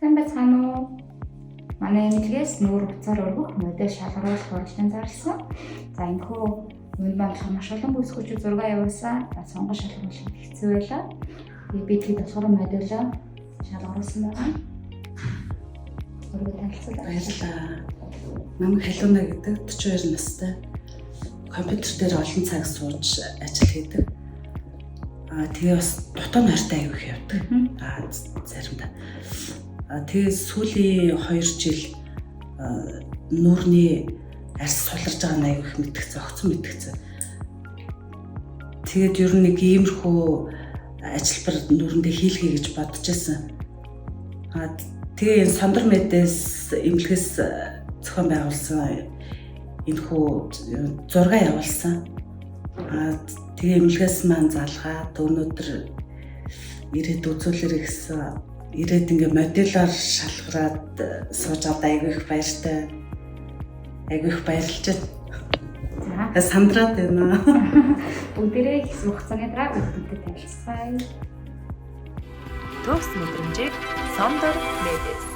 Сайн байцгаана уу? Манай эмнэлгээс нүүр утсаар өргөх модель шалгаруулах хуралдаан зарласан. За, энэхүү юунд маань болохоор маш олон бүсгүйчүүд зураг явуулсан. За, сонгон шалгаруулах хэцүү байлаа. Тэгээ бид хэд болохоор моделоо шалгаруулсан байгаа. Өөрийгөө танилцуулаа. Баярлалаа. Намайг Халиуна гэдэг, 42 настай. Компьютер дээр олон цаг сууж ажил хийдэг. Тэгээ бас дутуу нойртой аягүй их явдаг. Заримдаа. Тэгээ сүүлийн 2 жил нүүрний арьс суларж байгаа нь аягүй их мэтгэцэн, огцон мэтгэцэн. Тэгээд ер нь нэг иймэрхүү ажилбар нүүрэндээ хийлгэе гэж бодож байсан. Тэгээ энэ Сондөр Медээс эмнэлгээс зохион байгуулсан энэхүү зураг явуулсан. Тэгээ эмнэлгээс маань залгаад өнөөдөр ирээд үзүүлээрэй гэсэн, ирээд ингээ моделоор шалгараад сууж аваад аягүй их баяртай. Аягүй их баярлж байна. За, Сандраад байна. бүгдээрээ хэсэг хугацааны дараа бүгдтэй танилцгаая. Төгс мэдрэмжийг Сондор Медээс.